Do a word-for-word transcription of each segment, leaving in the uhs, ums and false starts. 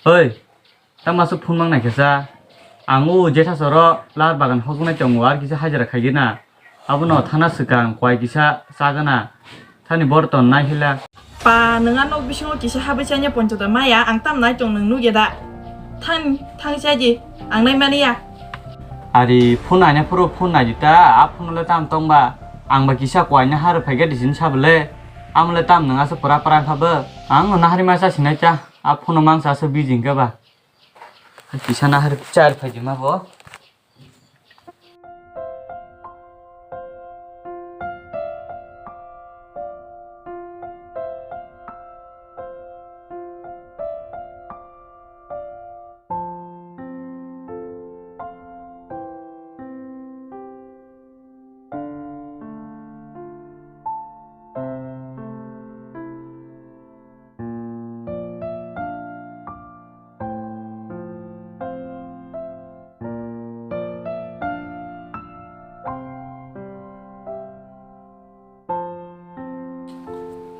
Oi, tamo aswk phone mang naikhe sa? Ang o jetha soro lar bagan hoknai tongo, ar kisa hajira khaigena. Abono thana swkang kwai kisa chagana. Thani borton nai hila. Pa, nwng ano bisingo kisa habwi chanya ponchota maya, ang tam nai tong nwng nugya da? Thang, thang chaji, ang nai mani ya. Ari phone aina phuru phone naidi ta, a phone le tam tong ba? Ang ba kisa kwai na har phaiga disin sabole. Amole tam nwng asa pura pura kha bo. Ang no nahari masa sinai cha, a phone mang sa sa busy ka ba. Kisa nahar char phaidi ma bo.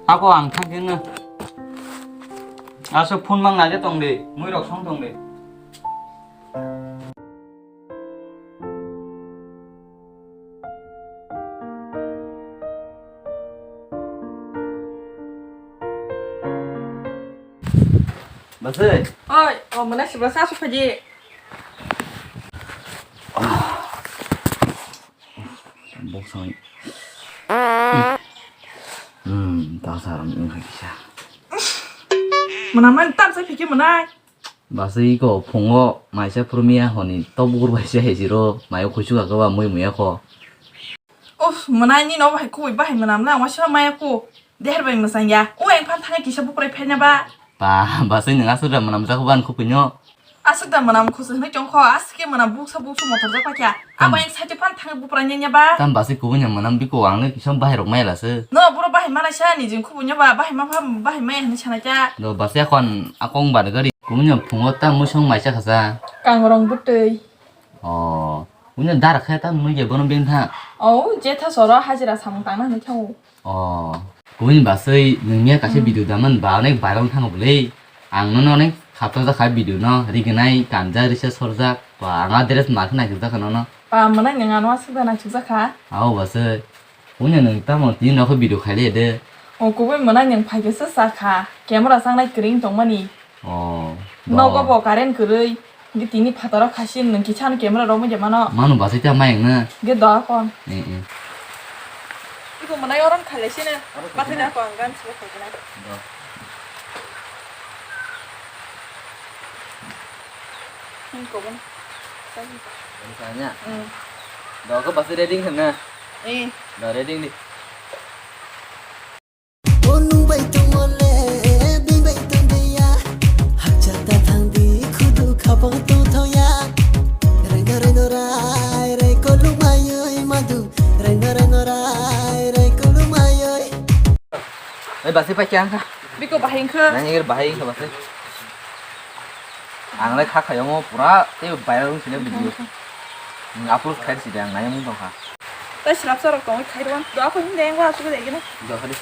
Ako ang thangkhe no. Aswk phone mang naide tongdi, muirok song tongdi. Basai. Oi, o mwnai sibra sa su phaji. Bok song. Hmm, ta sa ram ung kisa. Mwnai man tam sa phiki mwnai. Basai ko phungo maisa phuru miya honi tok bukur bai se hejiro mayo khuisu ka ba mui muya kho. Uff, mwnai ni no bahai khubui bahai mwnam na wasa maya kho. Deher bai mwsang ya. O eng phan thangwi kisa buprai phaina ba. Ba, basai nwng aswk da mwnam jak ban khubui no. Aswk da mwnam khusu hwnwi chong kho. Aswk ke mwnam buksa buksu motor jak pakya. Abo eng side phan thangwi buprai nya ba. Tam basai kubui no mwnam biko ang le kisa bahai rok mai la se. No buro bahai mana sa ni jing khubui nya ba bahai ma pha bahai mai hwnwi sana kya. Do basai kon akong bar gari. Kubui no phungo ta musong mai cha khasa. Kangrong butwi. Oh, unya dar khe ta mui je bono beng tha. Oh, je tha soro hajira samung tangna hwnwi thango. Oh, kubuni basai nungya kaisa video daman ba onek viral thango bwle. Ang nono onek khapta jakha video no, rignai kanjak risa sorjak, ba ang a dress ma khe naisuk jakha nono. Pa mwnai nung ano aswk da naisuk jakha. Ao basai. Unya nung tamo tini nokho video khaile de. O kubui mwnai nung phaikhe se sakha. Camera sangnai kwrwng tongmani. Oh. Nogo bo current kwrwi. Ngi tini phataro khasin nung kichano camera romwi de mano. Manu basai ta mayang na. Ngi do kon. Eh, eh. Iko mwnai oron khaile sini. Bathai da ko ang gan sile khaikhe na. Do. Hing ko bon. Sanya. Hmm. Do ko basai ready khna. Eh. Do ready di. O nung bai tongo le, bini bai tongdi ya. Hakcha ta thangdi, khudu khapang tongthok ya. Rengno rengno rai, rai koluk mayoi madu. Rengno rengno rai, rai koluk mayoi. Oi, basai paikha ang kha. Biko bahai wngkha. Nang igir bahai wngkha basai. Ang le kha khaiyongo pura tei viral wng sini video. Ang upload khai sidi ang nai mung tongkha. Tei slap sorok tongwi khai rwan. Doa ko hinde engwa asuk de gene. Doa khadi.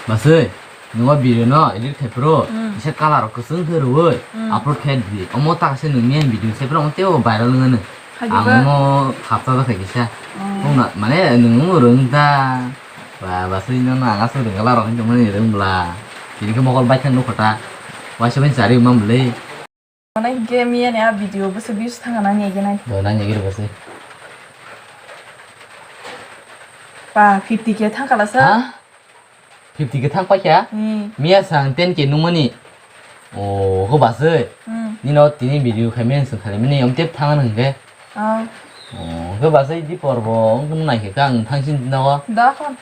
Masui, nungo video no edit khai phuru, hmm, kisa color rok kwchwng khe rwui, hmm, upload khai di. Omo ta kaisa nungni ang video sai phuru omo teibo viral wngmano. Khaidi ang ba? Omo khapta da khai kisa. Hmm. Wngna, mane nung omo rwng da. Ba, basui no na ang aswk rwngla rok hinwi tongmani rwng bwla. Tini khe mokol bai khe nukho ta. Waisa bai chari wngma bwlwi. Mane hinkhe miya ni a video bwswk views thangkha nang ni ege nai. Do nang ni ege bwswk. Pa fifty K thangkha lasa. Ha? Fifty K thang paikha? Hmm. Miya sang ten K nungmani. O, ho baswk. Hmm. Nino tini video khaimani swng khaimani om tep thang nang khe. Oh. O, khe baswk di porbo wng nai khe ang thangsin dinawa. Da kon.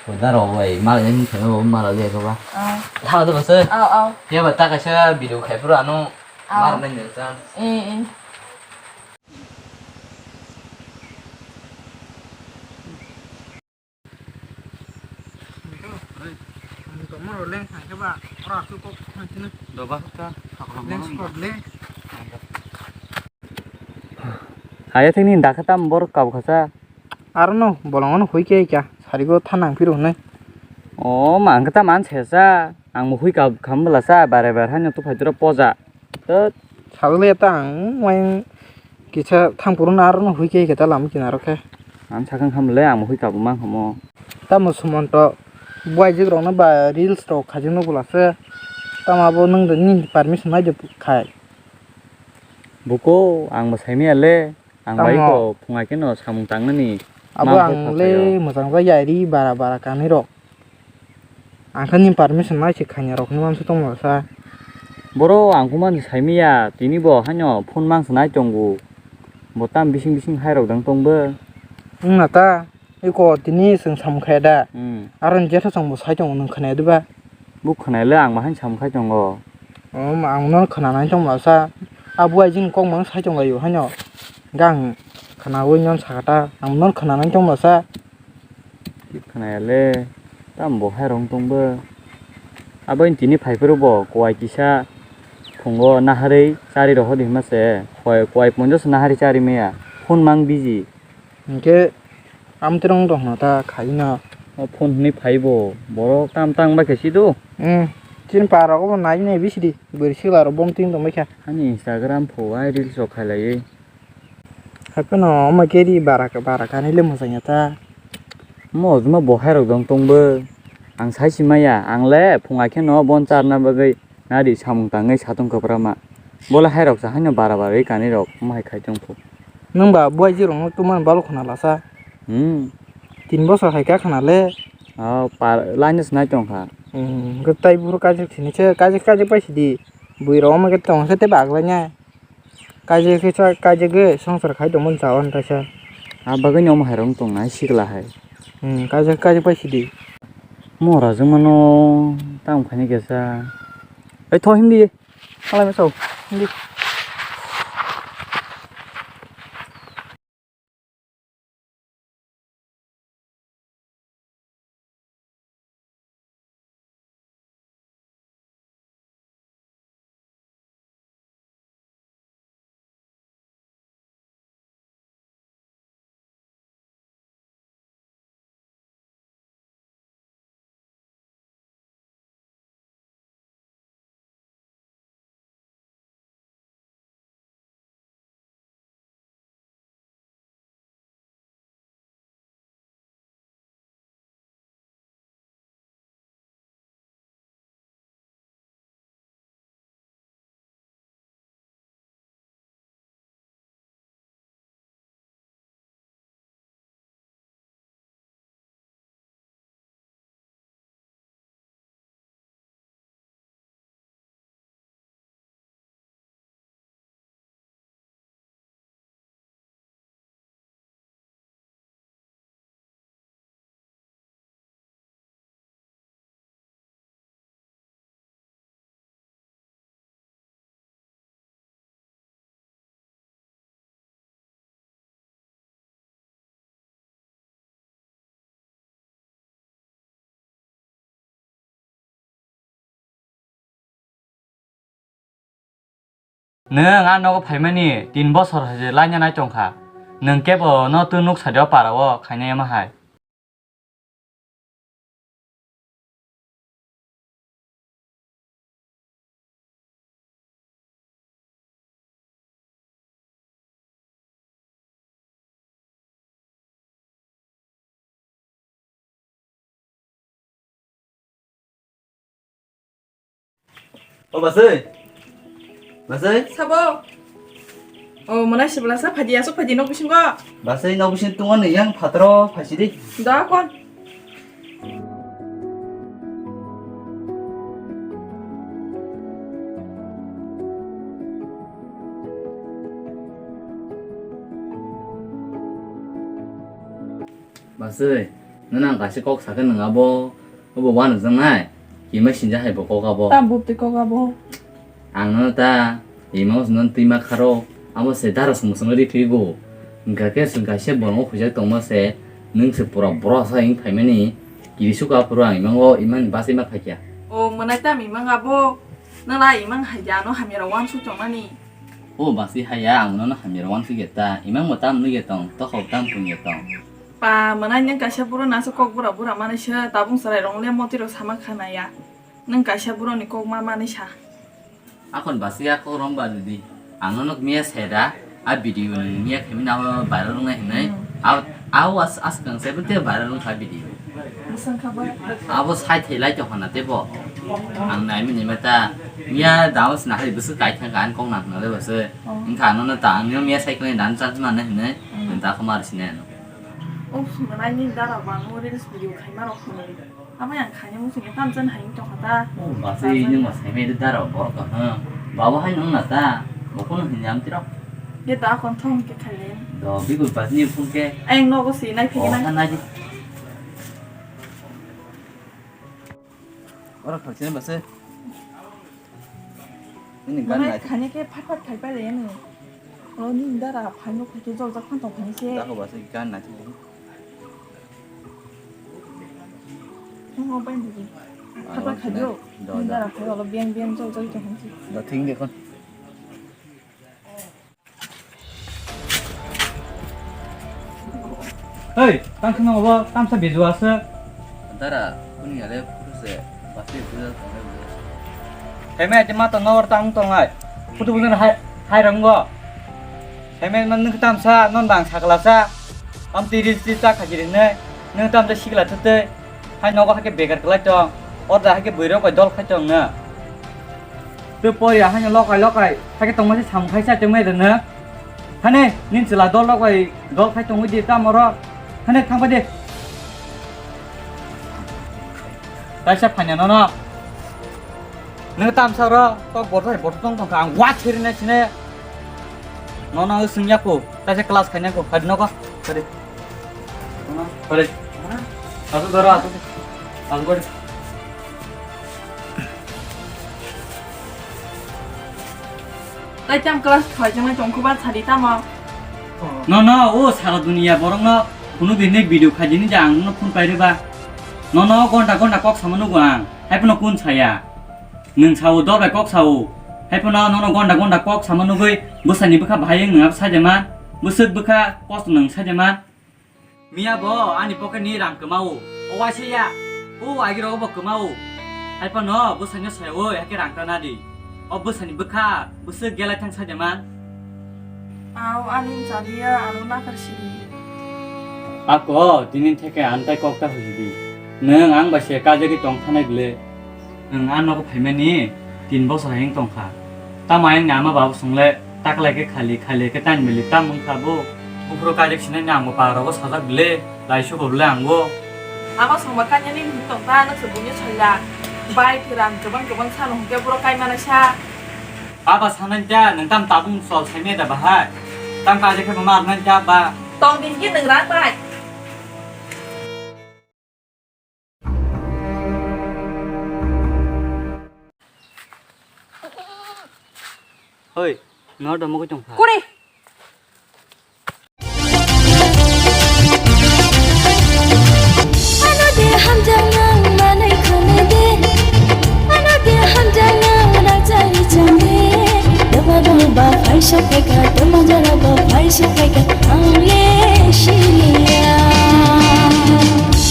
Ko da ro bai mal ni khe no mal ya ko ba. Oh. Thang do baswk. Oh, oh. Ya ba ta kaisa video khai phuru ano. Mar nai nang chance. Eh, eh. Doba ta. Lens kok le. Haya thini dakha tam bor kau khasa. Aro no bolong no hui khe kya sarigo thanang phiro hwnwi. O ma ang khe ta man se sa. Ang bo hui kau kham bwla sa bare bare haino tu phaitro poja. Tut. Salole ta ang wai kisa thang purun aro no hui khe khe ta lam kinaro khe. Ang sakang kham le ang bo hui kau mang khamo. Tamo sumonto buai jik rok no ba reels rok khajik no bwla se. Tamo abo nung ni permission nai de khai. Buko, ang bo saimaya le, ang bai Tamo? Ko phunga khe no samung tangnani. Abo ma ang le phaio. Mwchang jak ya ri bara bara kanwi rok. Ang khe ni permission nai se khanya rok hinwi mamsa tongma sa. Boro ang kuma ni saimaya, tini bo haino phone mang se nai tongo. Bo tam bising bising hai rok dang tong bo. Wng na ta. Eko tini chwng samung khaya da. Hmm. Aro ni jetha chwng bo sai tongo nwng khwnaya diba? Bo khwnaya le ang bahai samung khai tongo. O, ang no khwnanai tong masa. A buai jin kok mang sai tong laio haino. Gang khwnawi non sakata. Ang no khwnanai tong masa. Khwnaya le. Tam bo hai rong tong bo. Abo tini phai phuru bo kuai kisa phungo naharwi chari rohor di hima se. Kuai, kuai ponjo se naharwi chari maya. Phone mang busy. Hinkhe amtwrwng rok no ta khaina. O phone hwnwi phaibo borok tam tang bai khe sido. Hmm. Chini pa rok bo nai nai bisi di bwrwi sikla rok bom twing tong bai kha. Ani Instagram pho ai reels rok khailaiwi. Hapheno omo khe ri bara bara kanwi le mwchangya ta. Omo ojma bo hai rok dong tong bo. Ang sai si maya ang le phunga khe no bon charna bagwi. Nadi samung tangwi satung kwbra ma. Bole hai rok sa haino bara bara ri kani rok omo hai khai tong phu. Nwng ba buai ji rok no tumani balo khna lasa. Hmm. Tin bosor hai kha khna le. Ah, par line se nai tong kha. Hmm, hwnkhe tai buro kajik thini se kajik kajik pai sidi. Bui rok omo khe tong se tei baglai nai. Kajik khe sa kajik ge songsar khai tongmani cha o kaisa. Ah, bagwi ni omo hai rok tong nai sikla hai. Hmm, kajik kajik pai sidi. Mora jwngmano tamo khaini kesa. Ai tho himdi. Halai ma sao. Himdi. Nwng a nogo phaimani tin bosor hai je laina nai tongkha. Nwng kebo no twi nuk sadi o para o khainai ma hai. O basai. Basai. Sabo. O mwnai sibla sa phadi asuk phadi nok bisingo. Basai nok bisingo tungani yang phatro phaisidi. Da kon. Basai, nang kaisa kok sakhe nang abo, abo uanukjaknai, kima sinja hai bo kok abo. Tam bubtwi kok abo. Ang no ta, ima o swnam twi ma kharo, abo se dara song song ri phigo. Hwnkha khe chwng kaisa borok o khuijak tongma se, nwng se pura borok sa wng phaimani, kiri suka aphuru ang imango, imani bus ima phaikha. O mwnai tam imang abo, nwng la imang hai de ano hamya rok uansuk tongmani. O basi haya, ang nono hamya rw wansukya ta, imang bo tam nukya tong, tokhok tam pungya tong. Pa, mwnai nwng kaisa buro naso kok bura bura manwi se, tabung chwrai rok le moti rok sama khanaya. Nwng kaisa buro ni kok ma manwi sa. Akhon basi a kok romba didi. Ang nono miya seda, a video nwng miya khaimani abo viral wngnai hinwi. Hmm. Abo, abo as-, askang se bete viral wngkha video. Bwswng kha bo. Abo sai thai lai tongkha na tebo. Ang naimani mata miya dao sna hai bwswk kai thangkha ang kok nang nale bwswk. Oh. Wngkha ano no ta ang miya sai khlai dan chat mane hinwi. Hmm. Nwng ta khomar sine ano. Oh, mwnai ni dara bang mo reels video khaima rok hinwi. Abo yang khaina muchungya tam jan hai tongkha ta. Oh, basi nwng ma sai mai dara borok ka ha. Bawa hai nwng na ta. Bo kono hinjam tiro. Ye da kon thong ke khalen. Do bigul pas ni phun ke. Ayang nogo si nai phik nai. Oh, nai. Ora khakchina base. Ini gan nai. Khani ke phat phat khai pai le ni. O ni dara phai no khai ke jol jak phan tong khani se. Da ko base gan nai. Mo bai ni. Phat phat khai do. Ni dara khai olo biang biang jol jak tong khani se. Da thing de kon. Hei, tang sino obo tamsa beju ase. Dara, kuni ale photo se, basi buja tongnai buja. Heme ati ma to nor tang tongnai. Photo buja hai, hai ranggo. Heme man nung tamsa non bang sakla sa. Am ti ri ti ta khaji rinai. Nung tamsa sikla tete. Hai nogo hai khe begar kwlai tong, order hai khe buirok bai dol khai tong no. Tei poria hai no lokai lokai hai khe tongma se samung khai sa tongmai rwno. Hani nini chwla dol rok bai dol khai tongwi di tamo ro. Hani thang pai di. Kaisa phanya nono. Nung tamsa ro tok borok hai borok tong tong kha ang wa theri nai sine. Nono swngya ko. Kaisa class khaina ko, phari nogo. Phari. Phari. Asuk doro, asuk. Asuk gori. Tai tam class khaijak nai tongkhu ba sadi tamo. No, no, o sala dunia borok no kunu din ni video khaijini ja ang no phone pairi ba. No, no, gonda, gonda kok sama nugo ang. Hai phano kun saya. Nwng sao dol bai kok sao. Hai phano nono gonda gonda kok sama nugwi bwsani bwkha bahai wng nwng abo saidema. Bwswk bwkha kosto nwng saidema. Miya bo ani pocket ni rang kwmao. O waisa ya. O agi rogo bo kwmao. Hai phano bwsani sayawi hakhe rang ta nadi. O bwsani bwkha bwswk gelai thang saidema. Ao ani chaliya ano nakar sidi. Ako tini theke ang tai kok ta hujidi. Nwng ang bai se kajagwi tong thanai bwle. Nwng a nogo phaimani tin bosor hai wng tongkha. Tamo ayang ni ama baba songle taklai khe khali, khali khe taini bili tam wngkha bo. Buphuru kajak sinai ni ang bo pa rogo sajak bile, lai sugo bile ang bo. Ama songba kanya ni wng tongkha, nwng se buini soila. Bai thwrang kwbang kwbang sano hwnkhe boro kai manai sa. Baba sanai ta, nwng tam tabung sol saimaya da bahai. Tam kajak khe bo ma rwnai ta ba. Tong din ki nwng rang bai. Hoi, nor domo koi tongkha. Kore. Ano de hamjak nang manai khone de. Ano de hamjak nang rajai chande. Dema dol ba phaisa phaikha, dema jara ba phaisa phaikha. Ang le siniya.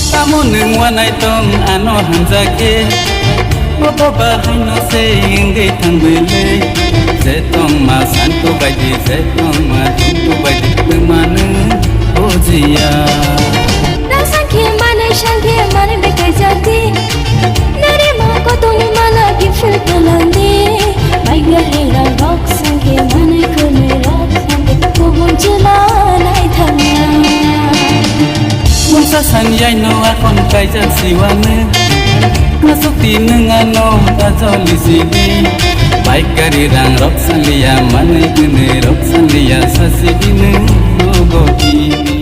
Tamo nwng wanai tong ano hamjakhe, obo bahaino se wngwi thangwi le. Je tongma santu baidi, je tongma thungtu baidi, twma nwng bujiya. Rang sangkhe manai sangkhe manai bai kaijak di. Nari ma kotongni mala gift rwlandi. Bai gari rang rok sangkhe manai kwnwi rok sangkhe kubun chwla nai thangna. Mungsa san yaino akon kaijak siwano. Nasukti nwng ano dajoli sidi. Bai gari rang rok sanliya manwi kwnwi rok sanliya sasidi nwng nogo di.